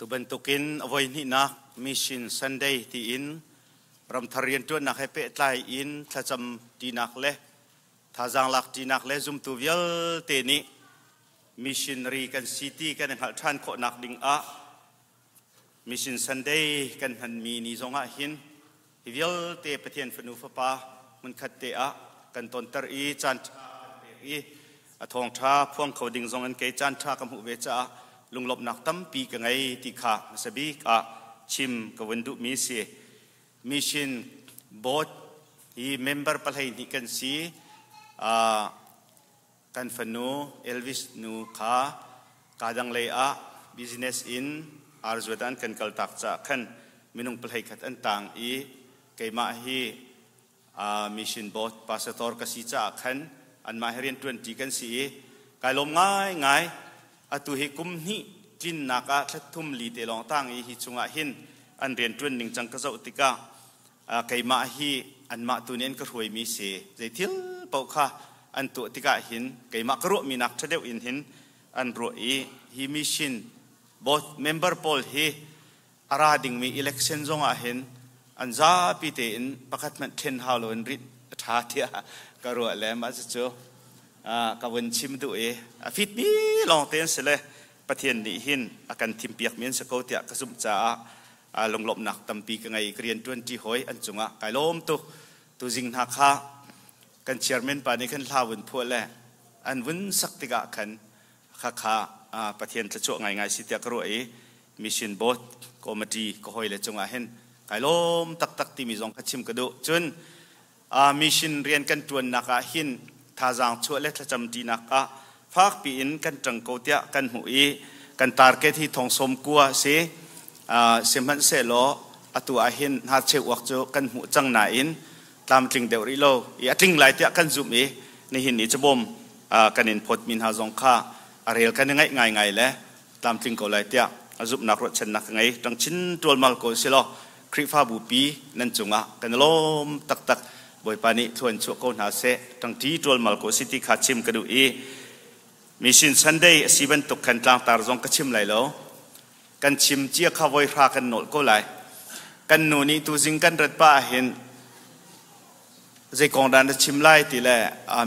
Tu bantukin a voihnihnak Mission Sunday tiin ramthar rianṭuannak he pehtlai in thlacam ṭinak le thazaang lak ṭinak le zumtu vialte nih missionary kan si ti kan i hngalh ṭhan khawhnak ding ah Mission Sunday kan hmanmi ni zong ah hin hi vialte Pathian fanu fapa hmunkhat te ah kan tonter i caan ṭha kan pek i a thawngṭha phuang kho ding zong in kei caan ṭha ka hmuh ve caah lunglawmhnak tampi ka ngei ti kha hmasa bik ah chim ka vun duhmi si. Mission Board hi member 12 kan si. Kan fanu Elvis nu kha kadang lei ah business in arzuat an kan kaltak caah khan minung 11 an tang i keimah hi mission board pastor ka si caah khan anmah he rian ṭuanṭi kan si i kai lawm ngaingai. Atu hi kum hnih tlinnak ah thla thum li te lawng tang i hi chungah hin an rian ṭuan ning cang ka zoh tikah keimah hi anmah tu nih an ka hruaimi si, zei thil paoh kha an tuah tikah hin keimah ka ruahmi nak ṭha deuh in hin an ruah i hi mission board member pawl hi a ra dingmi election zong ah hin an zapi tein pakhat hmanh ṭhen hau loin rinh a ṭha tiah ka ruah le mah cucu ka vun chim duh i a fitmi lawng te an si le Pathian nih hin a kan thimpiakmi an si ko tiah ka zumh caah lunglawmhnak tampi ka ngei. Ka rian ṭuanṭi hawi an cungah kai lawm tuk. Tuzing hna kha kan chairman pa nih khan hla vun phuah le an vun sak tikah khan khakha Pathian thluachuah ngaingai si tiah ka ruah i mission board committee ka hawi le cungah hin kai lawm taktak timi zong kha chim ka duh. Cun mission rian kan ṭuannak ah hin thazaang chuah le thlacam ṭinak ah fakpi in kan ṭang ko tiah kan hmuh i kan target hi 90,000 si. Sihmanhsehlaw atu ah hin hnarcheu uak cu kan hmuh cang nain tlamtling deuh rih lo i a tling lai tiah kan zumh i nihin ni cabawm kan in phawtmi hna zong kha a rel kan i ngaih ngaingai le tlamtling ko lai tiah a zumhnak ruahchannak ka ngei. Ṭang chin ṭualmal ko si law Khrihfabu pi nan cungah kan i lawm taktak. Bawipa nih thluan chuah ko hna seh. Ṭangṭi ṭualmal ko si ti kha chim ka duh i Mission Sunday a si bantuk khan tlangtar zong ka chim lai lo. Kan chim cia kha voi hra kan nolh ko lai. Kan nu nih tuzing kan rat pa ahhin zei kong dah na chim lai ti le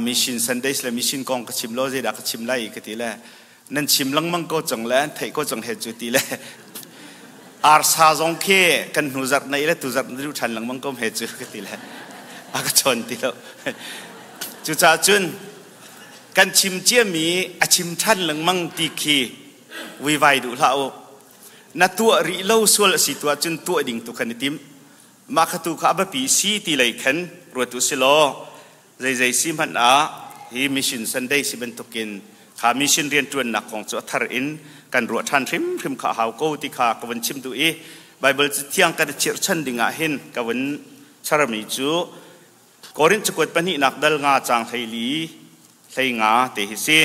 mission Sundays le mission kong ka chim lo, zeidah ka chim lai ka ti le nan chim lengmang ko cang le theih ko cang he cu ti le arsa zong khi kan hnu zarh nei le tu zarh na duh ṭhan lengmang ko he cu ka ti le a ka chawn ti lo. Cucaah cun kan chim ciami a chim ṭhan lengmang ti khi vuivai duh hlah u. Na tuah rih lo sual a si tuah cun tuah ding tu khan i tim. Mah kha tu kha a biapi si ti lei khan ruat u si law zeizei si hmanh ah hi mission Sunday si bantukin kha mission rianṭuannak kong cu a thar in kan ruah ṭhan hrimhrim kha a hau ko ti kha ka vun chim duh i Bible thiang kan i chirhchan ding ah hin ka vun charmi cu Korinth cakuat pahnihnak dal 5 caang 14 15 te hi si.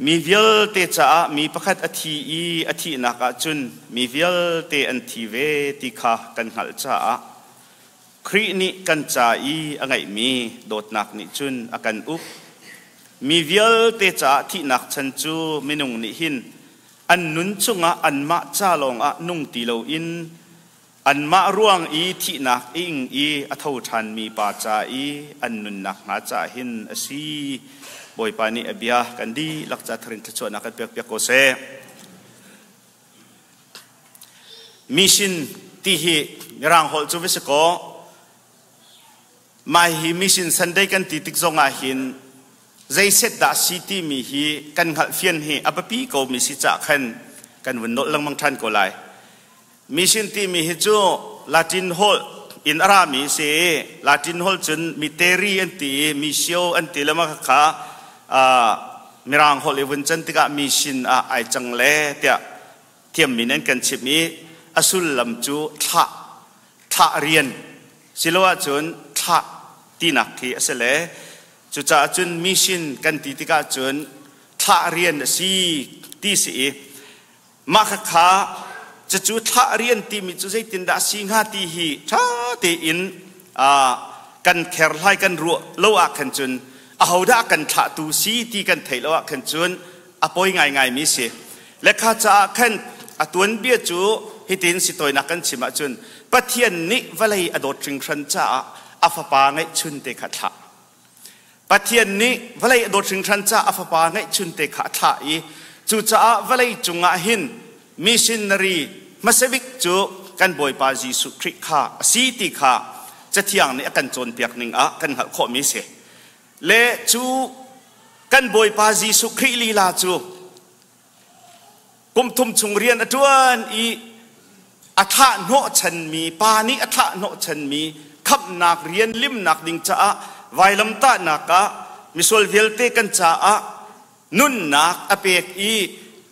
Mi vialte caah mi pakhat a thi i a thihnak ah cun mi vialte an thi ve ti kha kan hngalh caah Khrih nih kan ca i a ngeihmi dawtnak nih cun a kan uk. Mi vialte caah thihnak chan cu minung nih hin an nun chungah anmah ca lawngah nung ti loin anmah ruang i thihnak i ing i a tho ṭhanmi pa ca i an nunnak hnga caah hin a si. Bawipa nih a bia kan dihlak ca tharin thluachuahnak kan pekpiak ko seh. Mission ti hi Mirang holh cu va si kaw, mah hi Mission Sunday kan ti tik zong ah hin zeiset dah si timi hi kan hngalhfian hi a biapi ko mi si cah khan kan vun nolh lengmang ṭhan ko lai. Mission timi hi cu Latin holh in a rami si. Latin holh cun miteri an ti i missio an ti le mah kha Mirang holh i vun can tikah mission ah ai cang le tiah thiammi nih an kan chimh i a sullam cu thlah, thlah rian silo ahcun thlah tinak khi a si le cucaah cun mission kan ti tikah cun thlah rian a si ti si i mah khakha cucu thlah rian timi cu zeitindah a si hnga ti hi ṭha tein kan kherhlai kan ruah lo ah khan cun ahodah kan thlahtu si ti kan theih lo ah khan cun a poi ngaingaimi si. Le kha caah khan A tuanbia cu hitin si tawinak kan chim ahcun Pathian nih vawlei a dawt hringhran caah a fapa ngeihchun te kha thlah. Pathian nih vawlei a dawt hringhran caah a fapa ngeihchun te kha a thlah i cucaah vawlei cungah hin missionary hmasabik cu kan Bawipa Jesuh Khrih kha a si ti kha Cathiang nih a kan cawnpiak ning ah kan hngalh khawhmi a si. Le cu kan Bawipa Jesuh Khrih lila cu kum thum chung rian a ṭuan i a thlah hnawhchanmi pa nih a thlah hnawhchanmi khamhnak rian limnak ding caah vailamtahnak ah misual vialte kan caah nunnak a pek i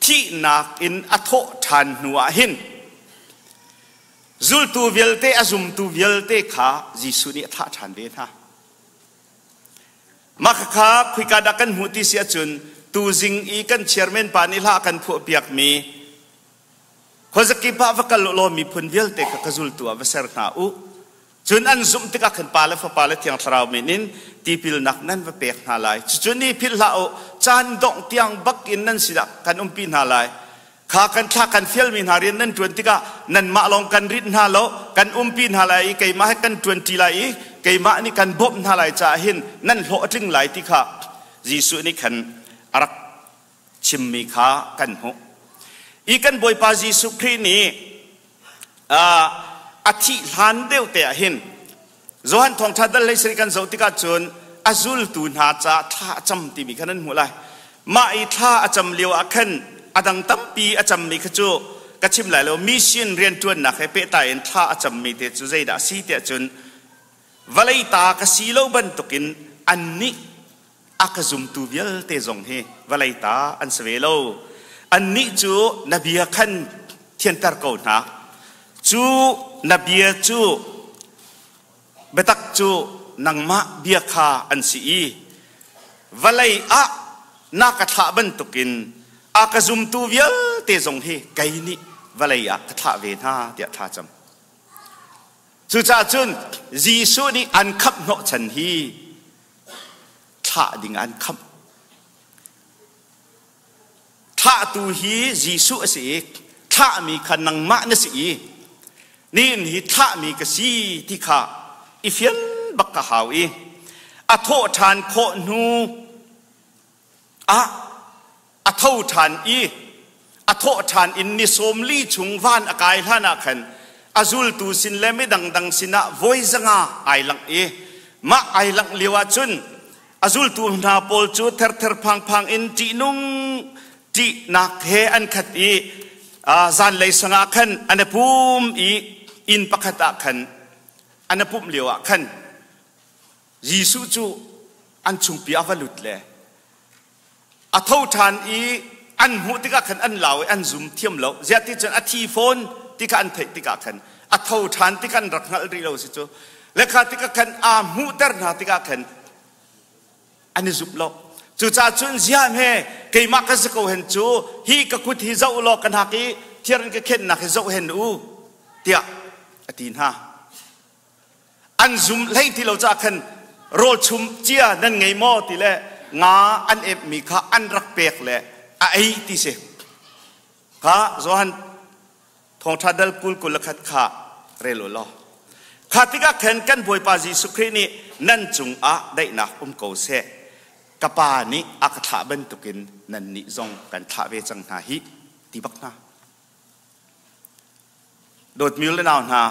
thihnak in a thawh ṭhan hnu ah hin zultu vialte a zumtu vialte kha Jesuh nih a thlah ṭhan ve hna. Mah khakha khuika dah kan hmuh ti si ahcun tuzing i kan chairman pa nih hla a kan phuahpiakmi khuazakip ah va kal law miphun vialte kha ka zultu ah va ser hna u. Cun an zumh tikah khan Pa le Fapa le Thiang Thlarau min in tipilnak nan va pek hna lai. Cucu ni philh hlah u, caan dongh tiang bak in nan sinah kan umpi hna lai. Kha kan thla kan fialmi hna rian nan ṭuan tikah nanmah lawng kan rit hna lo, kan umpi hna lai i keimah he kan ṭuanṭi lai i keimah nih kan bawmh hna lai caah hin nan hlawh a tling lai ti kha Jesuh nih khan a rak chimmi kha kan hmuh. I kan Bawipa Jesuh Khrih nih a thih hlan deuh te ah hin Johan thawngṭha dal hlei sarih kan zoh tikah cun a zultu hna caah thla a cam timi kha nan hmuh lai. Mah i thla a cam lio ah khan a dang tampi a cammi kha cu ka chim lai lo. Mission rianṭuannak he pehtlai in thla a cammi te cu zeidah a si tiah cun vawlei ta ka si lo bantukin annih a ka zumtu vialte zong hi vawlei ta an si ve lo. Annih cu na bia khan thianter ko hna. Cu na bia cu biatak cu nangmah bia kha an si i vawlei ah na ka thlah bantukin a ka zumtu vialte zong hi kei nih vawlei ah ka thlah ve hna tiah thla cam. Cucaah cun Jesuh nih an khamh hnawhchan hi thlah ding an khamh. Thlahtu hi Jesuh a si i thlahmi kha nangmah na si i nihin hi thlahmi ka si ti kha i fian bak ka hau i a thawh ṭhan khawh hnu ah a tho ṭhan i a thawh ṭhan in ni 40 chung van a kai hlan ah khan a zultu sin le midang dang sinah voi 500 ai langh i mah ai langh lio ah cun a zultu hna pawl cu therther phangphang in ṭihnung ṭihnak he an khat i zanlei sangah khan an i pum i inn pakhat ah khan an i pumh lio ah khan Jesuh cu an chungpi a va lut le a tho ṭhan i an hmuh tikah khan an lau i an zum thiam lo. Ziah ti cun a thi fawn ti kha an theih tikah khan a tho ṭhan ti kha an rak hngalh rih lo si cu. Le kha tikah khan aa hmuhter hna tikah khan an i zumh lo. Cucaah cun ziah hme keimah ka si ko hen cu hi ka kut hi zoh law ka hnak i thiar in ka khennak hi zoh hen u tiah a ti hna. An zum hlei ti lo caah khan rawl chum cia nan ngei maw ti le nga an emmi kha an rak pek le a ei ti si. Kha Johan thawngṭha dal 20 21 kha rel u law. Kha tikah khan kan Bawipa Jesuh Khrih nih nan cungah daihnak um ko seh. Ka Pa nih a ka thlah bantukin nannih zong kan thlah ve cang hna hih ti bak hna. Dawtmi le nau hna,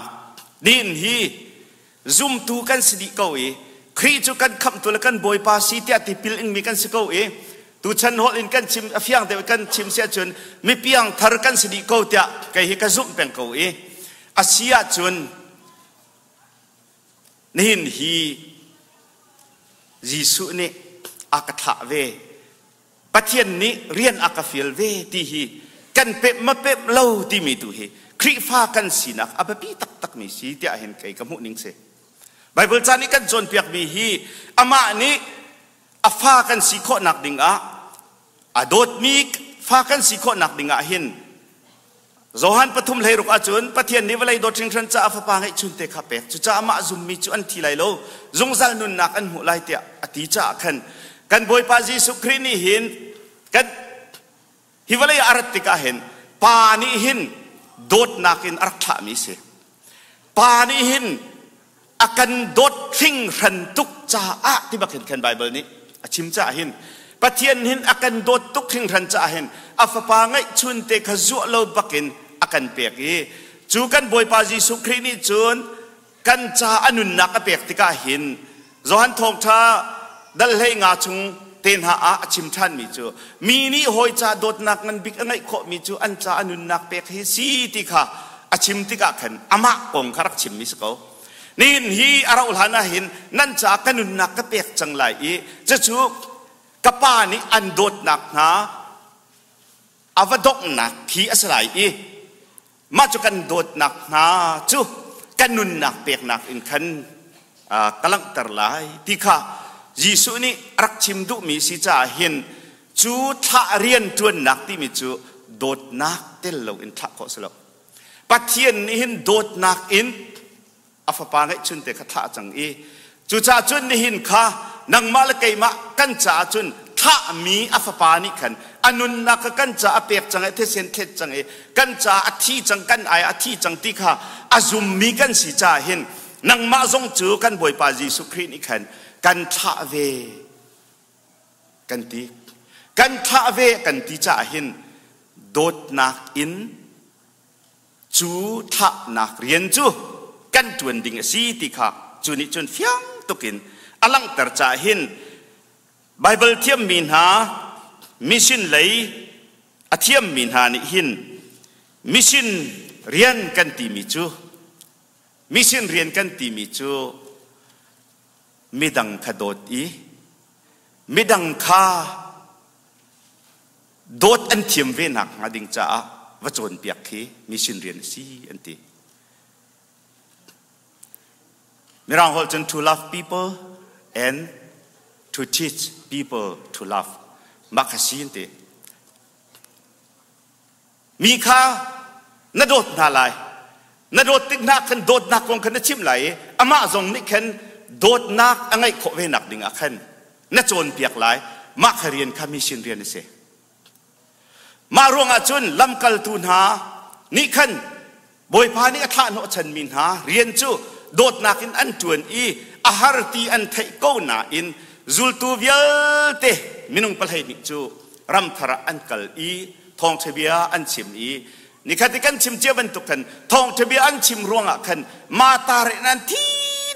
nihin hi zumtu kan si dih ko i Khrih cu kan khamhtu le kan Bawipa si tiah tipil ingmi kan si ko i tuchan holh in kan chim a fiang deuh kan chim si ahcun mipiang thar kan si dih ko tiah kei hi ka zumh peng ko i a si ahcun nihin hi Jesuh nih a ka thlah ve Pathian nih rian a ka fial ve ti hi kan pemh ma pemh lo timi tu hi Khrihfa kan sinak a biapi taktakmi si tiah hin kei ka hmuh ning si. Bible ca nih kan cawnpiakmi hi amah nih a fa kan si khawhnak dingah a dawtmi fa kan si khawhnak dingah hin Johan 3:16 ahcun Pathian nih vawlei dawt hringhran caah fapa ngeihchun te kha pek. Cucaah amah zummi cu an thi lai lo, zungzal nunnak an hmuh lai tiah a ti caah khan kan Bawipa Jesuh Khrih nih hin kan hi vawlei ah a rat tikah hin Pa nih hin dawtnak in a rak thlahmi si. Pa nih hin a kan dawt hringhran tuk caah ti bak hin khan Baibal nih a chim caah hin Pathian hin a kan dawt tuk hringhran caah hin a fapa ngeihchun te kha zuah lo bakin a kan pek i cu kan Bawipa Jesuh Khrih nih cun kan ca a nunnak a pek tikah hin Johan thawngṭha dal 15 chung te hna ah a chim ṭhanmi cu mi nih hawi ca dawtnak ngan bik a ngeih khawhmi cu an ca a nunnak pek hi si ti kha a chim tikah khan amah kong kha rak chimmi si ko. Nihin hi a rauh hlan ah hin nan ca ka nunnak ka pek cang lai i cucu ka pa nih an dawtnak hna a va donghnak khi a si lai i Mah cu kan dawtnak hna cu kan nunnak peknak in khan ka langhter lai ti kha Jesuh nih a rak chim duhmi si caah hin cu thlah rian ṭuannak timi cu dawtnak tel loin thlah khawh si lo. Pathian nih hin dawtnak in a fapa ngeihchun te kha thlah cang i cucaah cun nihin kha nangmah le keimah kan caah cun thlahmi a fapa nih khan a nunnak kha kan caah a pek cang i thisen thlet cang i kan caah a thi cang, kan ai a thi cang ti kha a zummi kan si caah hin nangmah zong cu kan Bawipa Jesuh Khrih nih khan kan thlah ve kan ti. Kan thlah ve kan ti caah hin dawtnak in Cu thlahnak rian cu kan ṭuan ding a si ti kha cu nih cun fiang tukin a langhter caah hin Baibal thiammi hna, mission lei a thiammi hna nih hin mission rian kan timi cu mission rian kan timi cu midang kha dawt i midang kha dawt an thiam ve nak hnga ding caah va cawnpiak khi mission rian a si an ti. Mirang holh cun to love people and to teach people to love mah kha si an ti. Mi kha na dawt hna lai. Na dawt tik hna khan dawtnak kong khan na chimh lai i amah zong nih khan dawtnak a ngeih khawh ve nak ding ah khan na cawnpiak lai. Mah kha rian kha mission rian a si. Mah ruangah cun lamkaltu hna nih khan Bawipa nih a thlah hnawhchanmi hna rian cu dawtnak in an ṭuan i a har ti an theih ko nain zultu vialte minung 12 cu ramthar ah an kal i thawngṭha bia an chim i nikhat i kan chim cia bantuk khan thawngṭha bia an chim ruangah khan Martha in an thi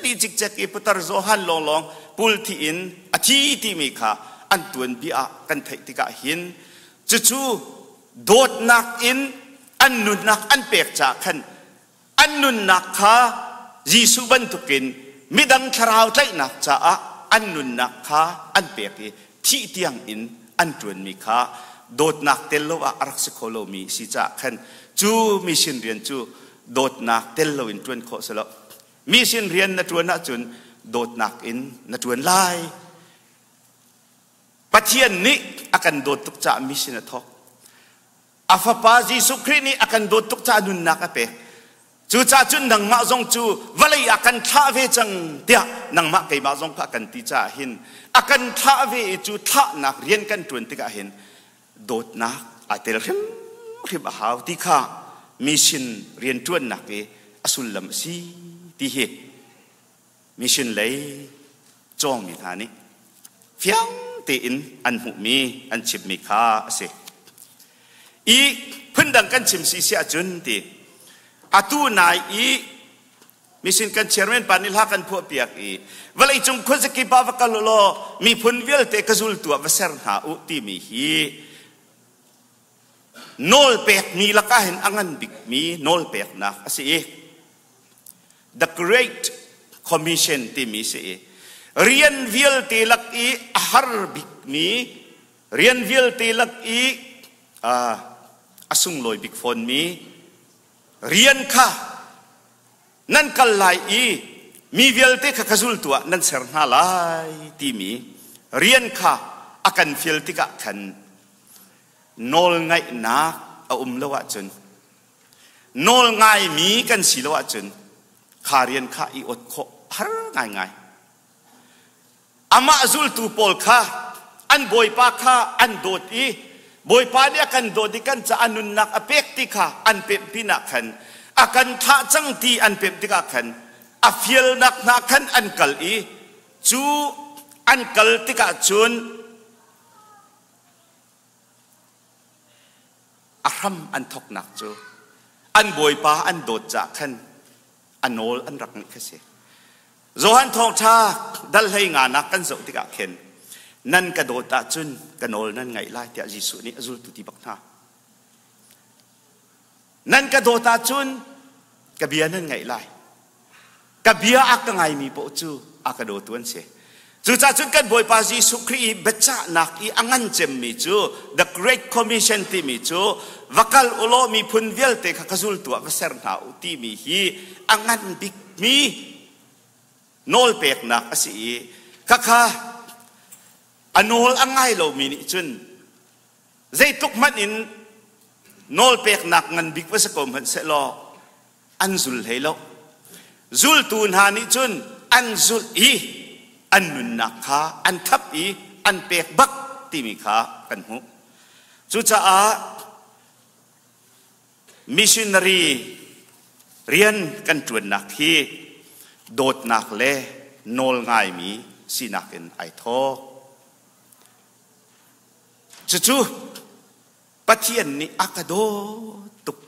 dih cikcek i Peter Johan lawnglawng pulthi in a thi timi kha an tuanbia ah kan theih tikah hin cucu dawtnak in an nunnak an pek caah khan an nunnak kha Jesuh bantukin midang thlarau tlaihnak caah an nunnak kha an pek i thih tiang in an ṭuanmi kha dawtnak tel lo ah a rak si kho lomi si caah khan cu mission rian cu dawtnak tel loin ṭuan khawh si lo. Mission rian na ṭuan ahcun dawtnak in na ṭuan lai. Pathian nih a kan dawt tuk caah mission a thawk. A fapa Jesuh Khrih nih a kan dawt tuk caah nunnak a pek. Cucaah cun nangmah zong cu vawlei ah kan thlah ve cang tiah nangmah keimah zong kha a kan ti caah hin a kan thlah ve i cu thlahnak rian kan ṭuan tikah hin dawtnak aa tel hrimhrim a hau ti kha mission rianṭuannak i a sullam a si ti hi mission lei cawngmi hna nih fiang tein an hmuhmi an chimmi kha a si. I phundang kan chim si si ahcun ti atu nai i mission kan chairman pa nih hla kan phuah piak i vawleicung khuazakip ah va kal u law miphun vialte ka zultu ah va ser hna u timi hi nawl pekmi lakah hin a ngan bikmi nawl peknak a si i The Great Commission timi si i rian vialte lak i a har bikmi rian vialte lak i a sunglawi bik fawnmi rian kha nan kal lai i mi vialte kha ka zultu ah nan ser hna lai timi rian kha a kan fial tikah khan nawlngaihnak a um lo ahcun Nawl ngaimi kan si lo ahcun kha rian kha i ot khawh har ngaingai. Amah zultu pawl kha an bawipa kha an dawt i Bawipa nih a kan dawt i kan caah nunnak a pek ti kha an pemh pinah khan a kan thlah cang ti an pemh tikah khan a fialnak hna khan an kal i cu an kal tikah cun a hram an thawknak cu an bawipa an dawt caah khan a nawl an rak ngeih kha si. Johan thawngṭha dal hlei nganak kan zoh tikah khin nan ka dawt ahcun ka nawl nan ngaih lai tiah Jesuh nih a zultu ti bak hna. Nan ka dawt ahcun ka bia nan ngaih lai. Ka bia a ka ngaimi paoh cu a ka dawtu an si. Cucaah cun kan Bawipa Jesuh Khrih i biacahnak i a ngan cemmi cu The Great Commission timi cu va kal u law miphun vialte kha ka zultu ah va ser hna u timi hi a ngan bikmi nawlpeknak a si i khakha a nawl a ngai lomi nih cun zeitluk hmanh in nawlpeknak ngan bik va si ko hmanh sehlaw an zul hlei lo. Zultu hna nih cun an zulh i an nunnak kha an thap i an pek bak timi kha kan hmuh. Cucaah missionary rian kan ṭuannak hi dawtnak le nawl ngaimi sinak in ai thawk. Cucu Pathian nih a ka dawt tuk.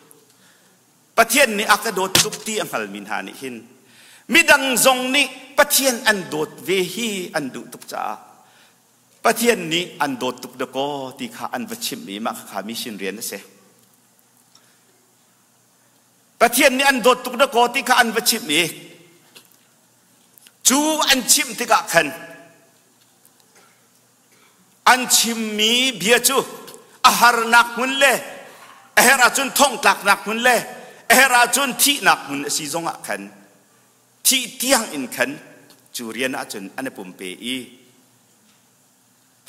Pathian nih a ka dawt tuk ti a hngalmi hna nih hin midang zong nih Pathian an dawt ve hi an duh tuk caah Pathian nih an dawt tuk dakaw ti kha an va chimh i mah kha mission rian a si. Pathian nih an dawt tuk dakaw ti kha an va chimh i cu an chimh tikah khan An chimmi bia cu a harnak hmun le a herh ahcun thongtlaknak hmun le a herh ahcun thihnak hmun a si zongah khan thih tiang in khan cu rian ahcun an i pumpe i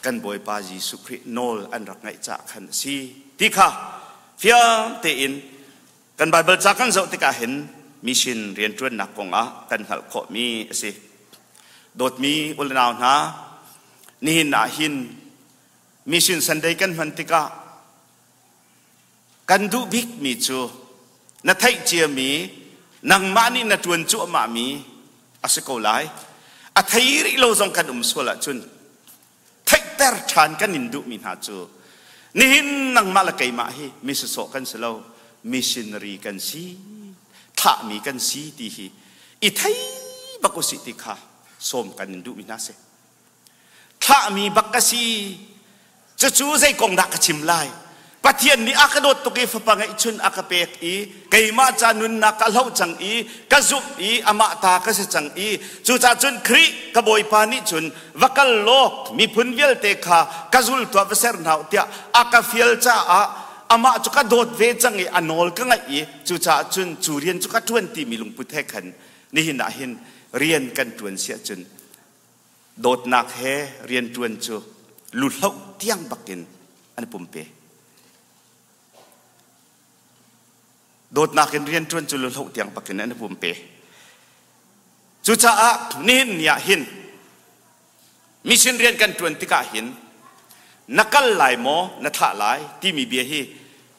kan Bawipa Jesuh Khrih nawl an rak ngaih caah khan a si ti kha fiang tein Kan Baibal ca kan zoh tikah hin mission rianṭuannak kongah kan hngalh khawhmi a si. Dawtmi u le nau hna, nihin ah hin Mission Sunday kan hman tikah kan duh bikmi cu na theih ciami nangmah nih na ṭuan cuahmahmi a si ko lai. A thei rih lo zong kan um sual ahcun theihter ṭhan kan in duhmi hna cu nihin nangmah le keimah hi mi sawsawh kan si lo, missionary kan si, thlahmi kan si ti hi i thei bak usih ti kha sawm kan in duhmi hna si. Thlahmi bak ka si. Cucu zei kong dah ka chim lai? Pathian nih a ka dawt tuk i fapa ngeihchun a ka pek i keimah ca nunnak ka hloh cang i ka zumh i amah ta ka si cang i cucaah cun Khrih ka Bawipa nih cun va kal law miphun vialte kha ka zul tuah va ser hna u tiah a ka fial caah amah cu ka dawt ve cang i a nawl ka ngaih i cucaah cun cu rian cu ka ṭuan timi lungput he khan nihin ah hin rian kan ṭuan si ahcun Dawtnak he rianṭuan cu luhloh tiang bakin an i pumpe. Dawtnak in rianṭuan cu luhloh tiang bakin an i pumpe. Cucaah nihin ni ah hin mission rian kan ṭuan tikah hin na kal lai maw na thlah lai timi bia hi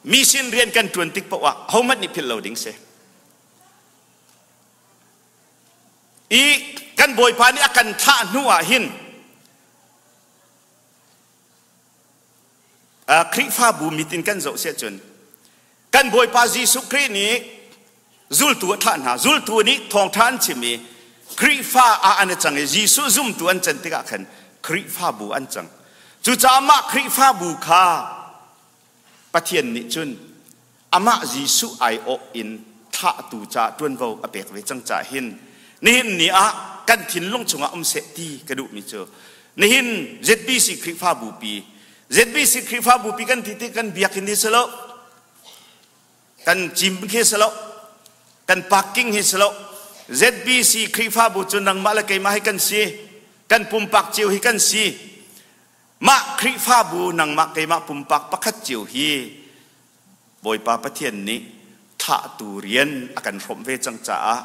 mission rian kan ṭuan tik paoh ah hohmanh nih philh lo ding si. I kan Bawipa nih a kan thlah hnu ah hin Khrihfabu mit in kan zoh siah cun kan Bawipa Jesuh Khrih nih zultu a thlah hna. Zultu nih thawngṭha an chim i Khrihfa ah an i cang i Jesuh zumtu an can tikah khan Khrihfabu an cang. Cucaah mah Khrihfabu kha Pathian nih cun amah Jesuh aiawh in thlahtu ca ṭuanvo a pek ve cang caah hin nihin ni ah kan thinlung chungah um seh ti ka duhmi cu nihin ZBC Khrihfabu pi ZBC Khrihfabu pi kan ti ti kan biakinn hi si lo, kan gym khi si lo, kan parking hi si lo. ZBC Khrihfabu cu nangmah le keimah hi kan si, kan pumpak cio hi kan si. Mah Khrihfabu nangmah keimah pumpak pakhat cio hi Bawipa Pathian nih thlahtu rian a kan hrawmh ve cang caah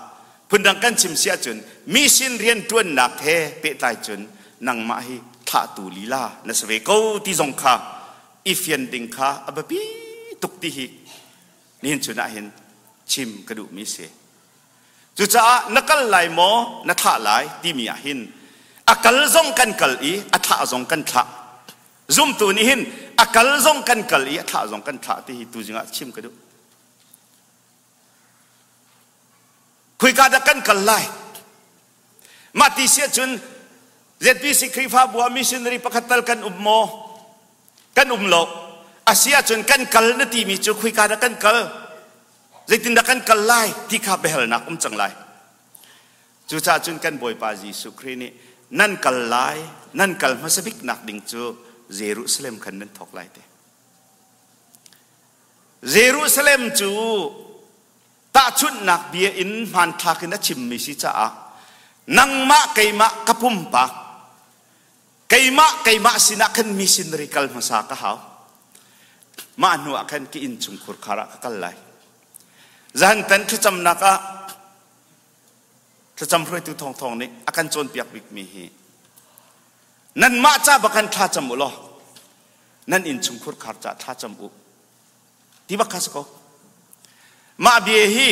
phundang kan chim si ahcun mission rian ṭuannak he pehtlai cun nangmah hi thlahtu lila na si ve ko ti zong kha. i fian ding kha a biapi tuk ti hi nihin chun ah hin chim ka duhmi si. Cucaah na kal lai maw na thlah lai timi ah hin a kal zong kan kal i a thlah zong kan thlah. Zumtu nih hin a kal zong kan kal i a thlah zong kan thlah ti hi tuzing ah chim ka duh. Khuika dah kan kal lai? Mah ti si ahcun ZBC Khrihfabu ah missionary pakhat tal kan um maw? Kan um lo. A si ahcun kan kal na timi cu khuika dah kan kal? Zeitindah kan kal lai ti kha biahalnak um cang lai. Cucaah cun kan Bawipa Jesuh Khrih nih nan kal lai, nan kal hmasa bik nak ding cu Jerusalem khan nan thawk lai te. Jerusalem cu tahchunhnak bia in hmanthlak in a chimmi si caah nangmah keimah ka pumpak keimah keimah sinah khan missionary kal hmasa ka hau. Mah hnu ah khan ka inn chungkhur khar ah ka kal lai. Zahan tan thlacamnak ah thlacam hruaitu thawngthawng nih a kan cawnpiak bikmi hi nanmah ca bak khan thla cam u law nan inn chungkhur khar ca thla cam u ti bak kha si ko. Mah bia hi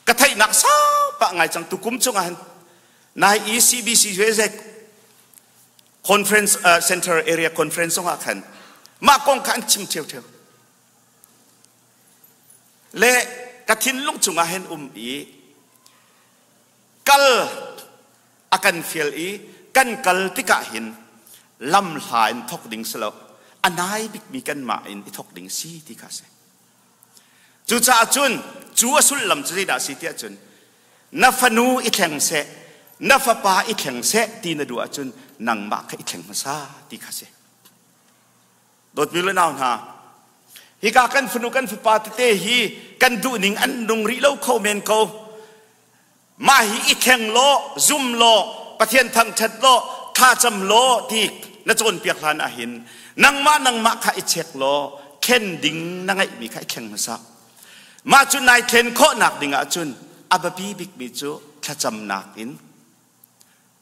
ka theihnak sau pah ngai cang tukum chungah hin nai ECBC zek conference center area conference zongah khan mah kong kha an chim ṭheu le ka thinlung chungah hin um i kal a kan fial i kan kal tikah hin lam hla in thok ding si lo, a nai bikmi kanmah in i thok ding si ti kha si. Cucaah cun cu a sullam cu zeidah si tiah cun na fanu i thleng seh, na fapa i thleng seh ti na duh ahcun nangmah kha i thleng hmasa ti kha si. Dawtmi le nau hna, hika kan fanu kan fapa tete hi kan duhning an nung rih lo kho men ko. Mah hi i thleng law, zum law, Pathian thangṭhat law, thlacam law ti na cawnpiak hlan ahhin nangmah nangmah kha i check law thlen ding na ngeihmi kha i thleng hmasa. Mah cu nai thlen khawhnak ding ahcun a biapi bikmi cu thlacamnak in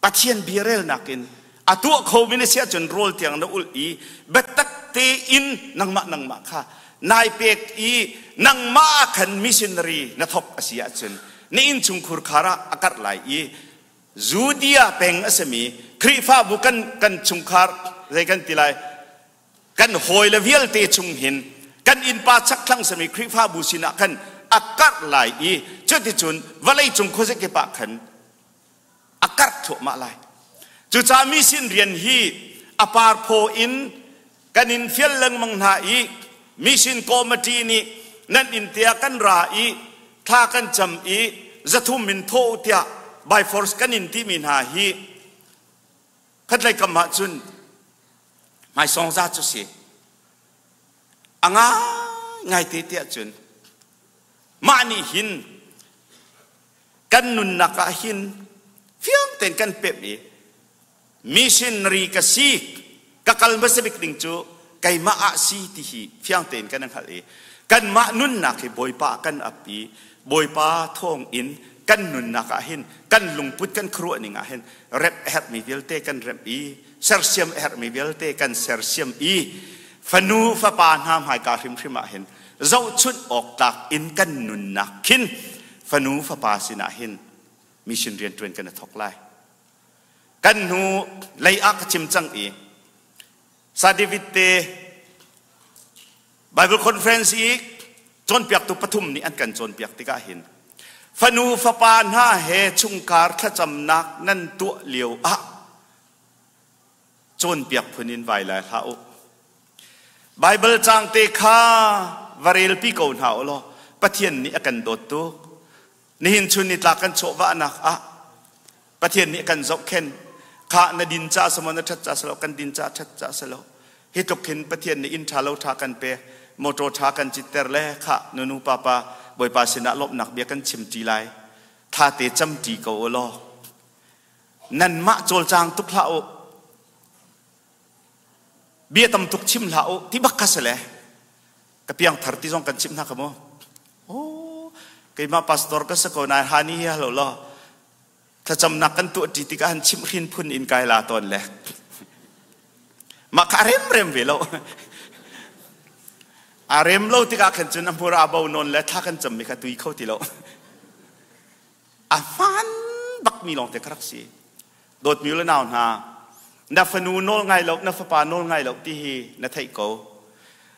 Pathian bia relnak in a tuah khomi na si ahcun rawl tiang na ulh i biatak tein nangmah nangmah kha nai pek i nangmah ah khan missionary na thawk a si ahcun na innchungkhur khar ah a karh lai i Judea peng a simi Khrihfabu kan kan chungkhar zei kan ti lai kan hawile vialte chung hin kan innpa chakthlang simi Khrihfabu sinah khan a karh lai i cuticun vawlei cung khuazakip ah khan a karh thluahmah lai. Cucaah mi sin rian hi a parphaw in kan in fial lengmang hna i mission committee nih nan inn te ah kan ra i thla kan cam i 300 in thawh u tiah by force kan in timi hna hi khatlei kam ah cun hmaisong za cu si a ngai te tiah cun mah nih hin kan nunnak ah hin fiang tein kan pemh i missionary ka si, ka kal hmasa bik ding cu keimah ah si ti hi fiang tein kan hngalh i kanmah nunnak hi Bawipa kan ap i Bawipa thawng in kan nunnak ah hin kan lungput kan khuaruah ning ah hin remh a herhmi vialte kan remh i sersiam a herhmi vialte kan sersiam i fanu fapa hna hmaika hrimhrim ah hin zohchunh awk tlak in kan nunnak khin fanu fapa sinah hin mission rianṭuan kan i thawk lai. Kan hnu lei ah ka chim cang i Sa David te Bible conference i cawnpiaktu pathum nih an kan cawnpiak tikah hin fanu fapa hna he chungkhar thlacamnak nan tuah lio ah cawnpiak phun in vai lai hlah u. Baibal caang te kha va relpi ko hna u law Pathian nih a kan dawt tuk. Nihin chun nitlak kan chawhvahnak ah Pathian nih a kan zohkhen. Kha na din ca sa maw na ṭhat ca sa lo, kan din ca ṭhat ca sa lo. Hi tluk hin Pathian nih inn ṭha lo ṭha kan pek, motor ṭha kan citter le kha nunu papa Bawipa sinah lawmhnak bia kan chim ṭi lai. Thla te cam ṭi ko u law nanmah cawlcang tuk hlah u. Bia tam tuk chim hlah u ti bak kha si le ka piangthar ti zong kan chimh hna ka mu. Oh, keimah pastor ka si ko nain hani hi halo law thlacamnak kan tuah ṭi tikah han chimh hrin phun in kai la tawn le mah kha rem rem ve lo. Aa rem lo tikah khan cun a hmur aa bo nawn le thla kan cammi kha tui kho ti lo. A hmaan bakmi lawngte kha rak si. Dawtmi le nau hna, na fanu nawl ngai lo, na fapa nawl ngai lo ti hi na theih ko.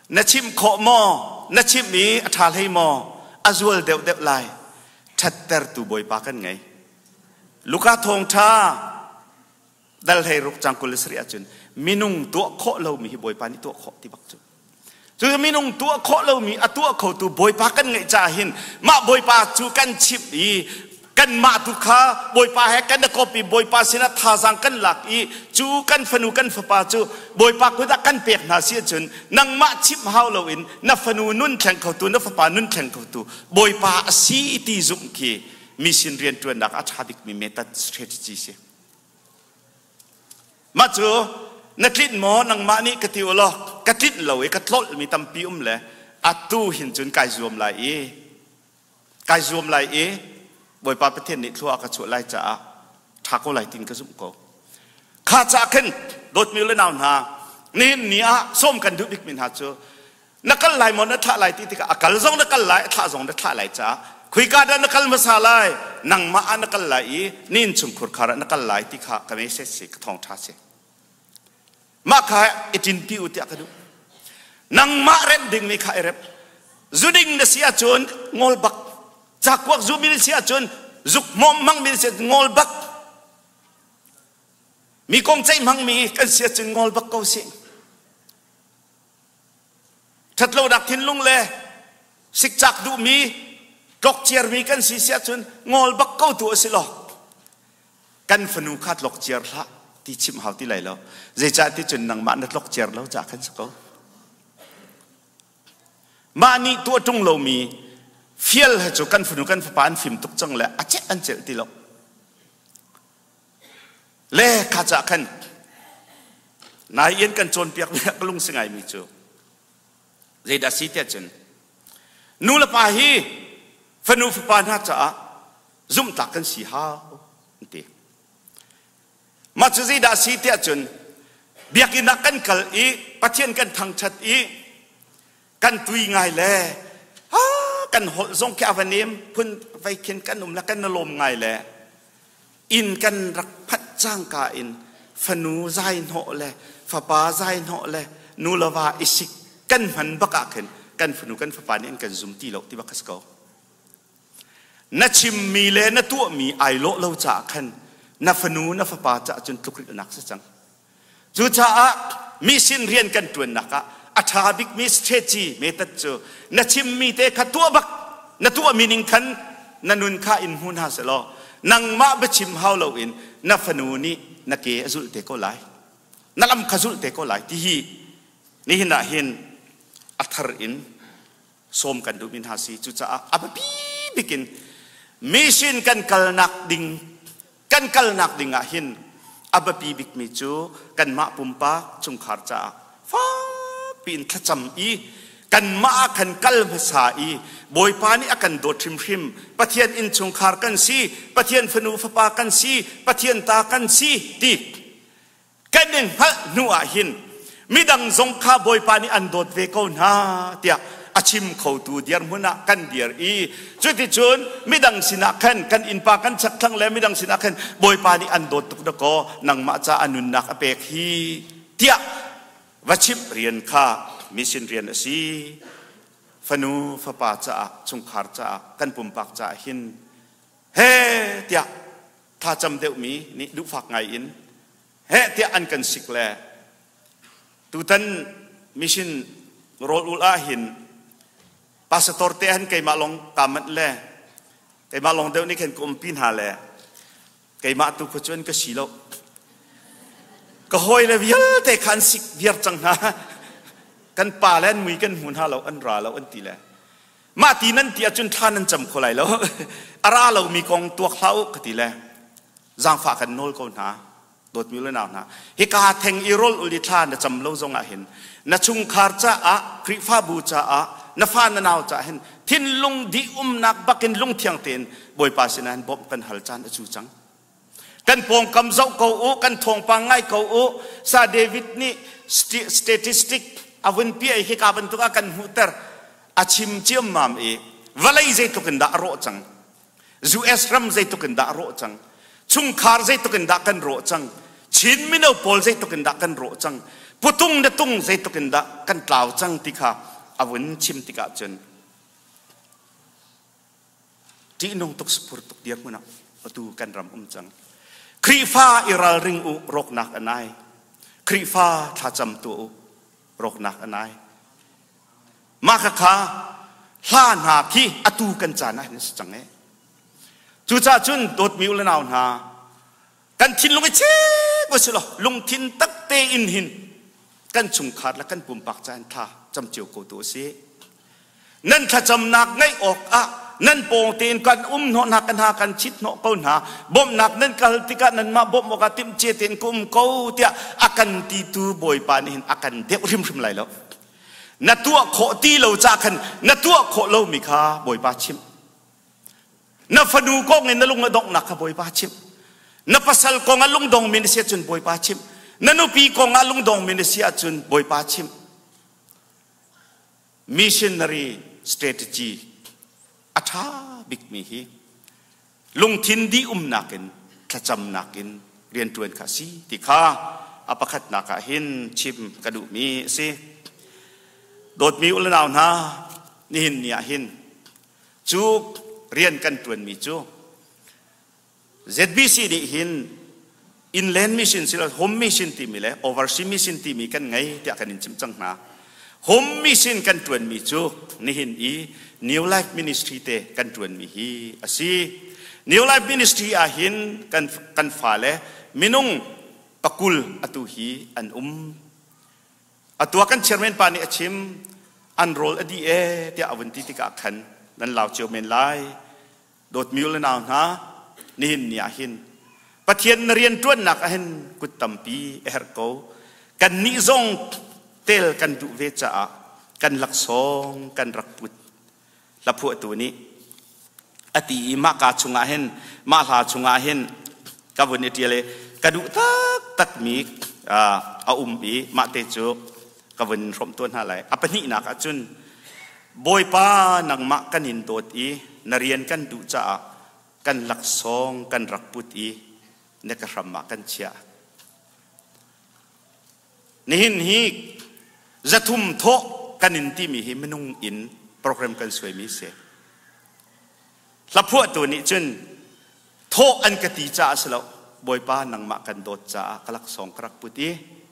Na chimh khawh maw? Na chimh i a ṭha hlei maw? A zual deuhdeuh lai. Ṭhattertu Bawipa kan ngei. Luka thawngṭha dal hlei ruk cang 27 ahcun minung tuah khawh lomi hi Bawipa nih tuah khawh ti bak cu. Cu minung tuah khawh lomi a tuah khotu Bawipa kan ngeih caah hin mah Bawipa cu kan chimh i kanmah tu kha Bawipa he kan i kop i Bawipa sinah thazaang kan lak i cu kan fanu kan fapa cu Bawipa kut ah kan pek hna si ahcun nangmah chimh hau loin na fanu nun thleng khotu na fapa nun thleng khotu Bawipa a si ti zumh khi mission rianṭuannak a ṭha bikmi method strategy si. Mah cu na tlinh maw nangmah nih ka ti u law ka tlinh lo i ka tlolhmi tampi um le atu hin cun kai zuam lai i kai zuam lai i Bawipa Pathian nih thlua a ka chuah lai caah ṭha ko lai tin ka zumh ko. Kha caah khin dawtmi le nau hna nihin ni ah sawm kan duh bikmi hna cu na kal lai maw na thlah lai ti tikah a kal zong na kal lai a thlah zong na thlah lai caah khuika dah na kal hmasa lai nangmah ah na kal lai i nin chungkhur khar ah na kal lai ti kha ka message si ka thawngṭha si mah kha i ṭinpi u tiah ka duh nangmah remh dingmi kha i remh zuding na si ahcun ngol bak cakuak zumi na si ahcun zuk hmawm hmangmi na si ahcun ngol bak mi kong ceih hmangmi kan si ahcun ngol bak ko si Ṭhatlonak thinlung le sikcak duhmi tlokciarmi kan si si ahcun ngol bak ko tu a si lo. Kan fanu kha tlokciar hlah ti chimh hau ti lai lo. Zeicah ti cun nangmah na tlokciar lo caah khan si ko. Mah nih tuah ṭung lomi fial he cu kan fanu kan fapa an fim tuk cang le a celh an celh ti lo. Le kha cah khan nai in kan cawnpiak mi ka lungsi ngaimi cu zeidah si tiah cun nu le pa hi fanu fapa hna caah zumhtlak kan si hau an ti. Mah cu zeidah si tiah cun biakinn ah kan kal i Pathian kan thangṭhat i kan tui ngai le kan holh zong khi a va nem phun vei khin kan um le kan na lawm ngai le inn kan rak phanh cangka in fanu zai hnawh le fapa zai hnawh le nu le va i sik kan hman bak ah khin kan fanu kan fapa nih an kan zum ti lo ti bak ka si ko. Na chimmi le na tuahmi ai lawh lo caah khan na fanu na fapa caah cun tlukrilhnak si cang. Cucaah mi sin rian kan ṭuannak ah a ṭha bikmi strategy method cu na chimmi te kha tuah bak na tuahmi ning khan na nun kha in hmu hna selaw nangmah biachim hau loin na fanu nih na ke a zulh te ko lai na lam kha zulh te ko lai ti hi nihin ah hin a thar in sawm kan duhmi hna si. Cucaah a biapi bikin mission kan kalnak ding kan kalnak ding ah hin a biapi bikmi cu kanmah pumpak chungkhar caah fakpi in thlacam i kanmah ah khan kal hmasa i Bawipa nih a kan dawt hrimhrim Pathian innchungkhar kan si Pathian fanu fapa kan si Pathian ta kan si ti kan i hngalh hnu ah hin midang zong kha Bawipa nih an dawt ve ko hna tiah a chim khotu dirhmun ah kan dir i cuticun midang sinah khan kan innpa kan chakthlang le midang sinah khan Bawipa nih an dawt tuk dakaw nangmah ca a nunnak a pek hi tiah va chimh rian kha mission rian a si. Fanu fapa caah chungkhar caah kan pumpak caah hin he tiah thacam deuhmi nih duhfak ngai in heh tiah an kan sik le tutan mission rawl ul ah hin pastor te han keimah long ka manh le keimah long deuh nih khan ka umpi hna le keimah tu kha cun ka si lo ka hawi le vialte kha an sik viar cang hna kan pa le an mui kan hmu hna lo an ra lo an ti le Mah ti nan ti ahcun thla nan cam kho lai lo. A ra lomi kong tuak hlah u ka ti le zaangfah kan nawl ko hna. Dawtmi le nau hna. Hika theng i rawl ul i thla na cam lo zong ah hin na chungkhar caah Khrihfabu caah na fa na nau caah hin thinlung dih umnak bakin lungthiang tein Bawipa sinah hin bawmh kan hal caan a cu cang. Kan pawngkam zoh ko u, kan thawngpang ngai ko u. Sa David nih statistic. a vun piah i hika bantuk ah kan hmuhter. A chim ciammam i vawlei zeitluk in dah a rawh cang, US ram zeitluk in dah a rawh cang, chungkhar zeitluk in dah kan rawh cang, Chin mino pawl zeitluk in dah kan rawh cang, putung le tung zeitluk in dah kan tlau cang ti kha a vun chim tikah cun ṭihnung tuk sapur tuk dirhmun ah atu kan ram um cang. Khrihfa i ralring u, rawknak a nai. Khrihfa thlacam tuah u, rawknak a nai. Mah khakha hla hna khi atu kan caan ah hin a si cang ee. Cucaah cun dawtmi u le nau hna, kan thinlung i chek u si law lungthin tak tein hin kan chungkhar le kan pumpak ca in thla cam cio ko tu a si. Nan thlacamnak ngaih awkah nan pawng tein kan um hnawh hna, kan ha kan chit hnawh ko hna. Bawmhnak nan kal tikah nanmah bawmh awkah timhcia tein ka um ko tiah a kan titu Bawipa nih hin a kan deuh hrimhrim lai lo. Na tuah khawh ti lo ca khan na tuah khawh lomi kha Bawipa chimh. Na fanu kong in na lung a donghnak kha Bawipa chimh. Na pasal kong ah lungdongmi na si ahcun Bawipa chimh. Na nupi kong ah lungdongmi na si ahcun Bawipa chimh. Missionary strategy a ṭha bikmi hi lungthin dih umnak in thlacamnak in rianṭuan kha a si ti kha a pakhatnak ah hin chim ka duhmi a si. Dawtmi u le nau hna, nihin ni ah hin cu rian kan ṭuanmi cu ZBC nih hin inland mission silo home mission timi le overseas mission timi kan ngei tiah kan in chim cang hna. Home mission kan ṭuanmi cu nihin i New Life Ministry te kan ṭuanmi hi a si. New Life Ministry ah hin kan kan fale minung pakul atu hi an um. Atu ah kan chairman pa nih a chim, an rawl a dih e tiah a vun ti tikah khan nan lau cio men lai. Dawtmi u le nau hna, nihin ni ah hin Pathian na rianṭuannak ah hin kut tampi a herh ko. Kannih zong tel kan duh ve caah kan laksawng kan rak put. Hlaphuahtu nih a ti i mahka chungah hin, mah hla chungah hin ka vun i ṭial i ka duh taktakmi a um i mah te cu ka vun hrawmh tuah hna lai. A pahnihnak ah cun Bawipa nangmah kan in dawt i na rian kan duh caah kan laksawng kan rak put i na ka hram ah kan chiah. Nihin hi 300 thawh kan in timi hi minung in program kan suaimi si. Hlaphuahtu nih cun thawh an ka ti caah si lo, Bawipa nangmah kan dawt caah ka laksawng ka rak put i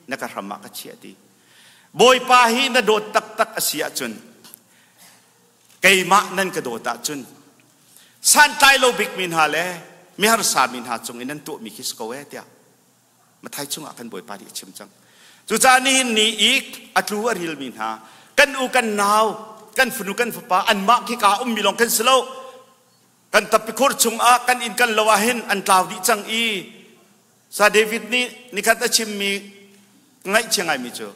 na ka hram ah ka chiah ti. Bawipa hi na dawt taktak a si ahcun keimah nan ka dawt ahcun santlai lo bikmi hna le miharsa mi hna cung i nan tuahmi khi si ko ee tiah Mathai chungah kan Bawipa nih a chim cang. Cucaah nihin ni i a tlu a rilmi hna kan u kan nau kan fanu kan fapa anmah khi ka ummi lawng kan si lo. Kan tappikhur chungah kan inn kan lo ah hin an tlau dih cang i Sa David nih nikhat a chimmi ngaihchia ngaimi cu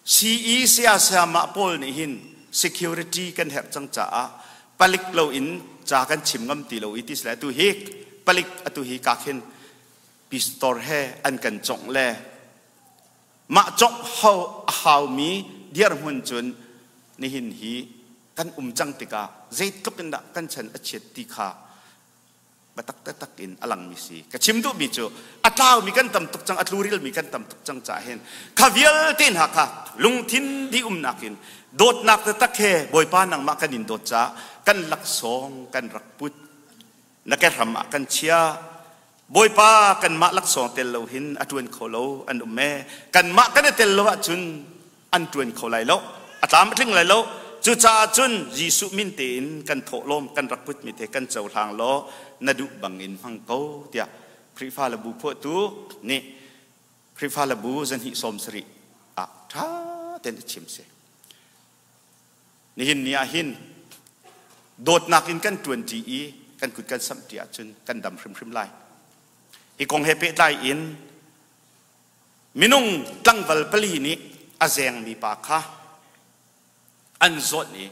CE saya sayamah pawl nih hin security kan herh cang caah palik loin ca kan chim ngam ti lo i ti sile atu hi palik atu hi ka khin pistol he an kan congh le mah congh hau a haumi dirhmun cun nihin hi kan um cang tikah zeitluk in dah kan chan a chiat ti kha biatak taktak in a langmi si. Ka chim duhmi cu a tlaumi kan tam tuk cang, a tlurilmi kan tam tuk cang caah hin kha vialte hna kha lungthin dih umnak in dawtnak taktak he Bawipa nangmah kan in dawt caah kan laksawng kan rak put, na ke hram ah kan chia. Bawipa kanmah laksawng tel lo hin a ṭuan kho lo an um ee. Kanmah kan i tel lo ahcun an ṭuan kho lai lo, a tlam a tling lai lo. Cucaah cun Jesuh min tein kan thawhlawm kan rak putmi te kan cohlang law na duh bangin hmang ko tiah Khrihfa le bu phuahtu nih Khrihfa le bu 270 ah ṭha tein a chim si. Nihin ni ah hin dawtnak in kan ṭuanṭi i kan kut kan samhṭi ahcun kan dam hrimhrim lai. Hi kong he pehtlai in minung tlangval pali nih a zengmi pa kha an zawnh i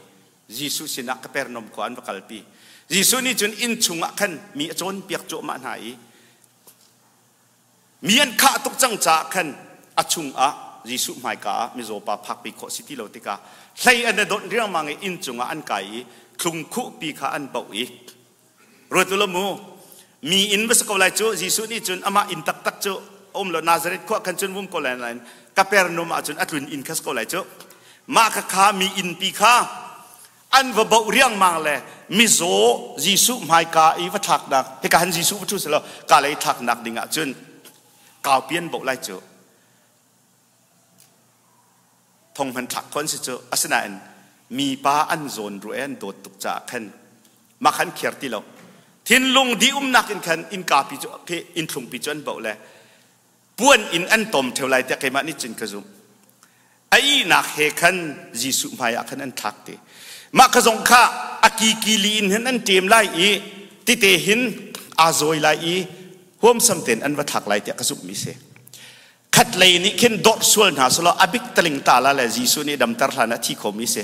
Jesuh sinah Kapernaum khua an va kalpi. Jesuh nih cun inn chungah khan mi a cawnpiak cuahmah hna i mi an khah tuk cang caah khan a chungah Jesuh hmaika ah mizaw pa phakpi khawh si ti lo tikah hlei an i donh riangmang i inn cungah an kai i thlungkhuhpi kha an boh i ruat u law mu, mi inn va si ko lai cu. Jesuh nih cun amah inn taktak cu um lo, Nazareth khua khan cun vum ko lai nain Kapernaum ah cun a tlun inn kha si ko lai cu. Mah kha kha mi innpi kha an va boh riangmang le mizaw Jesuh hmaika i va thlaknak, hika han Jesuh va ṭhu selaw ka lei thlaknak ding ah cun kaupi an boh lai cu. Thong hman thlak khon si cu. Asinain mipa an zawn ruah an dawt tuk caah khan mah khan khiar ti lo, thinlung di umnak in khan innka pi cu, inn thlungpi cu an boh le puan in an tom theo lai tiah keimah nih cun ka zumh. A ihnak he khan Jesuh hmai ah khan an thlak te. Mah ka zong kha a kikili in hin an ṭem lai i tite hin aa zawi lai i huamsam tein an va thlak lai tiah ka zumhmi si. Khatlei nih khin dawrh sual hna selaw a bik taling ta la le Jesuh nih damter hlan ah thi khomi si.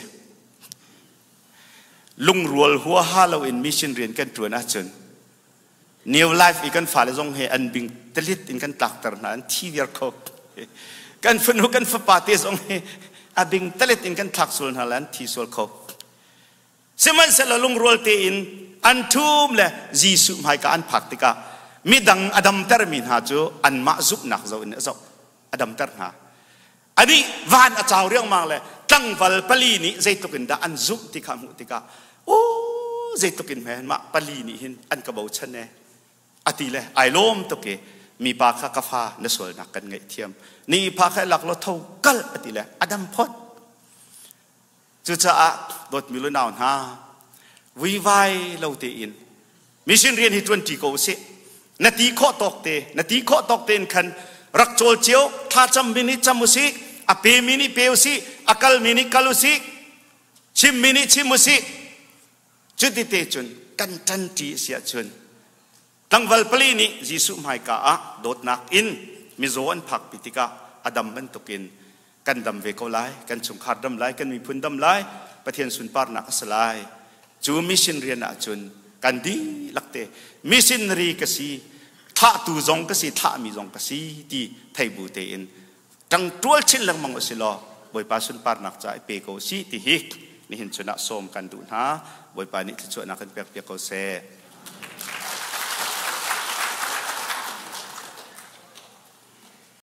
Lungrual huaha loin mission rian kan ṭuan ahcun New Life i kan fale zong he an bing talit in kan tlakter hna, an thi viar kho. Kan fanu kan fapa te zong hi a bing talit in kan thlak sual hna le an thi sual kho. Sihmanhsehlaw lungrual tein an ṭhum le Jesuh hmaika an phak tikah midang a damtermi hna cu anmah zumhnak zoh in a zoh a damter hna. Anih van a cau riangmang le tlangval pali nih zeitluk in dah an zumh ti kha hmuh tikah, u, zeitluk in hme mah pali nih hin an ka bochan e a ti le ai lawm tuk i mipa kha, ka fa, na sualnak kan ngaihthiam, ni pha kha lak law tho kal, a ti le a dam phot. Cucaah dawtmi lunau hna, vuivai lo tein mission rian hi ṭuanṭi ko usih. Na ti khawh tawk te, na ti khawh tawk tein khan rak cawl cio, thlacam mi nih cam usih, a pemi nih pe usih, a kalmi nih kal usih, chimmi nih chim usih. Cuti te cun kan ṭanṭi si ahcun tlangval pali nih Jesuh hmaika ah dawtnak in mizaw an phakpi tikah a dam bantukin kan dam ve ko lai, kan chungkhar dam lai, kan miphun dam lai, Pathian sunparnak a si lai. Cu mission rian ahcun kan dihlak te missionary ka si, thlahtu zong ka si, thlahmi zong ka si ti thei bu tein ṭang ṭual chin lengmang u si law Bawipa sunparnak ca i pe ko si ti hi nihin chun ah sawm kan duh hna. Bawipa nih thluachuahnak kan pek piak ko seh.